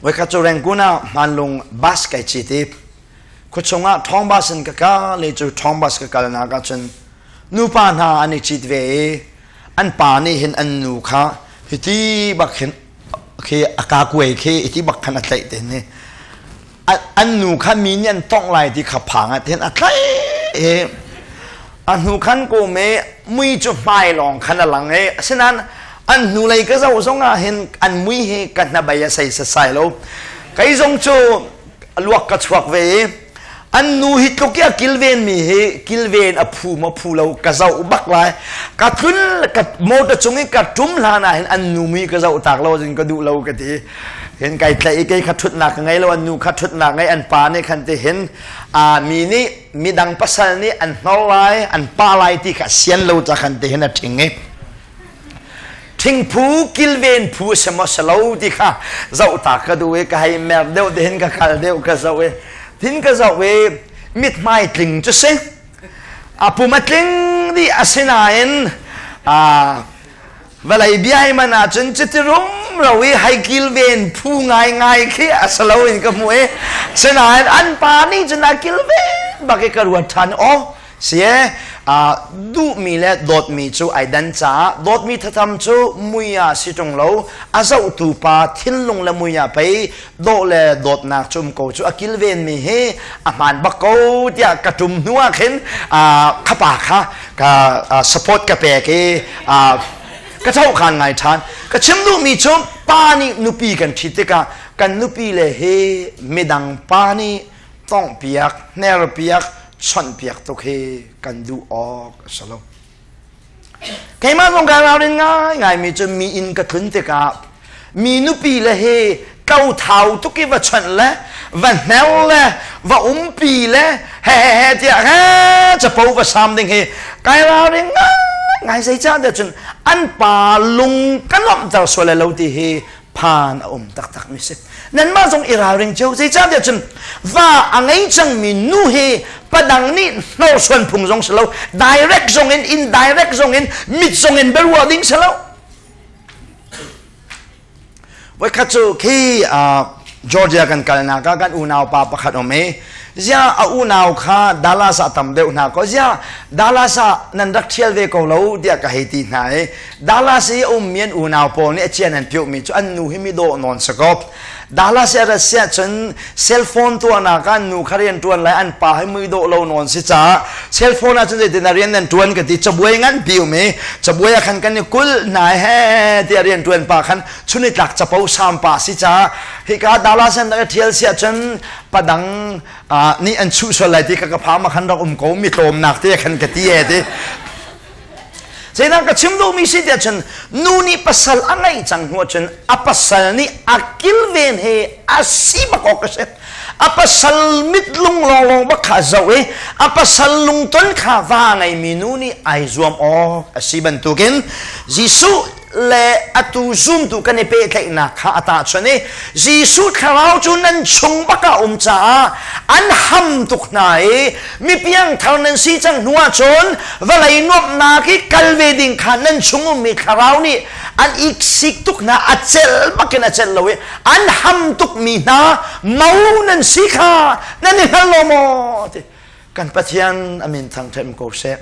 Voikhat cu Rangoon ah hmanlung bus kai cit i khuachung ah ṭhawng bus in ka kal i cu ṭhawng bus ka kalnak ahcun nupa hna an i cit ve i an pa nih hin an nu kha hiti bak hin khi a kakuai khi hiti bak khan a tlaih te ni an nu kha mi nih an tongh lai ti kha phang ah hin a tlaih i a hnu khan ko me mui cu hmai lawng khan a lang i asinain an hnulei ka zoh zong ah hin an mui hi ka hnabei a sei sasai lo. Kei zong cu luak ka chuak ve i an nu hi tluk i a kilven mi hi kilven a phu maw phu lo ka zoh bak lai. Ka tlun ka motor cung i ka ṭum hlan ah hin an nu mui ka zoh tak lo cun ka duh lo ka ti. Hin kai tlaih i kei kha ṭhutnak ka ngei lo, an nu kha ṭhutnak ngei, an pa nih khan ti hin a mi nih midang pasal nih an hnor lai, an pa lai ti kha sian lo ca khan ti hin a ṭhing i thingphu kilven phu a si maw si lo ti kha zoh ta ka duh i ka hei mer deuh ti hin ka kal deuh ka zoh i thin ka zoh i mithmai tling cu si a pum a tling dih asinain a vawlei bia hi man ahcun cuti rumro i hei kilven phu ngaingai khi a si lo in ka hmuh i sinain an pa nih cun a kilven bak i ka ruat ṭhan. Aw si e, duhmi le dawtmi cu ai dan caah dawtmi thatham cu mui ah si ṭung lo, a zohtu pa thinlung le mui ah pei dawh le dawtnak cu um ko cu. A kilvenmi hi a hmaan bak ko tiah ka ṭum hnu ah khin kha pa kha ka support ka pek i ka thohkhan ngai ṭhan. Ka chim duhmi cu pa nih nupi kan ṭhit tikah kan nupi le hi midang pa nih tonghpiak, hnerpiak, chawnhpiak tuk hi kan duh awk a si lo. Keimah zong kai ralrin ngaingaimi cu mi inn ka tlun tikah mi nupi le hi thau tuk i va chawnh le va hner le va umpi le he he he tiah he capo va sam ding hi kai ralring ngai. Zeicah tiah cun an pa lung ka nuamhter sual lo ti hi phan a um taktak mi si. Nanmah zong i ralring cio. Zeicahtiah cun va a ngei cangmi nu hi padang nih hnorsuan phung zong si lo, direct zong in, indirect zong in, mit zong in biaruah ding si lo. Voikhat cu khi Georgia kan kalnak ah kan unau pa pakhat um i zia a unau kha Dallas ah tam deuh hna ko, zia Dallas ah nan rak thial ve ko lo tiah ka hei ti hna i Dallas i a ummi an unau pawl nih a cian an piuhmi cu an nu hi mi dawh nawn si ko. Dallas i a rat siah cun cell phone tuahnak ah an nu kha rian ṭuan lai, an pa hi mui dawh lo nawn si caah cell phone ah cun zeitin a rian nan ṭuan ka ti. Cabuai nganpi um i cabuai ah khan kan i kulh hna he tiah rian ṭuan pa khan chunitlak capo sam pa si caah hika Dallas an rak i ṭhial siah cun padang nih an chuh sual lai ti ka ka pham ah khan rak um ko mi tlawmnak te khan ka ti e ti. Zeidah ka chim duhmi si tiah cun nu nih pasal a ngeih cang hnu ahcun a pasal nih a kilven he a si bak awk a si. A pasal mit lung lawnglawng bak kha a zoh i a pasal lungton kha va ngeimi nu nih ai zuam awk a si bantukin Jesuh le atu zumtu kan i pehtlaihnak kha a tahchunh i Jesuh thlarau cu nan chung bak ah um caah an ham tuk hna i mi piangthar nan si cang hnu ahcun vawlei nuamhnak i kal ve ding kha nan chung ummi thlarau nih an iksik tuk hna, a celh bakin a celh lo i an ham tukmi hna mo nan si kha nan i hngal lo maw ti. Kan Pathian a min thangṭhat ko seh.